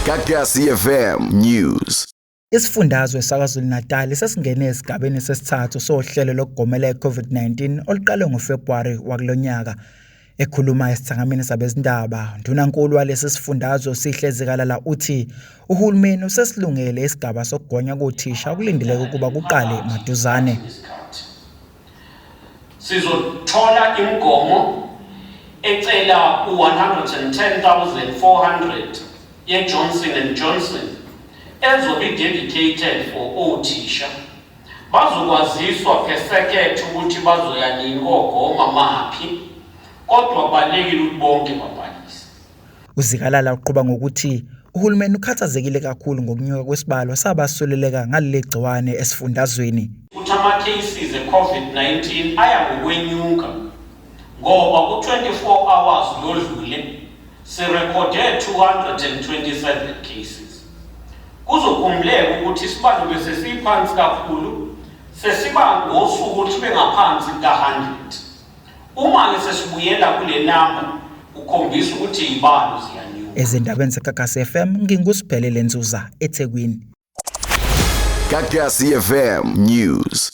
Gagasi FM News. Isifundazwe saKwaZulu-Natal sesingene esigabeni sesithathu sohlelo lokugomela i-COVID-19 oluqale ngoFebhuwari wakulonyaka. Ekhuluma esithangamini sabezindaba, uNdunankulu walesi sifundazwe uSihle Zikalala uthi uhulumeni usesilungele isigaba sokugonywa kothisha okulindeleke ukuba kuqale maduzane. Sizothola imigomo ecela u-110,400 ye-Johnson and Johnson ezobe i-dedicated for othisha. Bazokwaziswa phesekethe ukuthi bazoya nini kogoma maphi, kodwa kubalulekile ukuthi bonke babhalise. UZikalala uqhuba ngokuthi uhulumeni ukhathazekile kakhulu ngokunyuka kwesibalo sabasuleleka ngaleli gciwane esifundazweni. Ukuthi ama-cases e-COVID-19 aya ngokwenyuka ngoba ku-24 hours lodlule sirekhode 227 cases. Kuzokhumbuleka ukuthi isibalo bese siphansi kakhulu, sesiba ngosuku sibe ngaphansi kuka-100. Uma-ke sesibuyela kule namba kukhombisa ukuthi izibalo ziyanyuka. Ezindabeni zeGagasi FM nginguSiphelele Nzuza eThekwini. Gagasi FM News.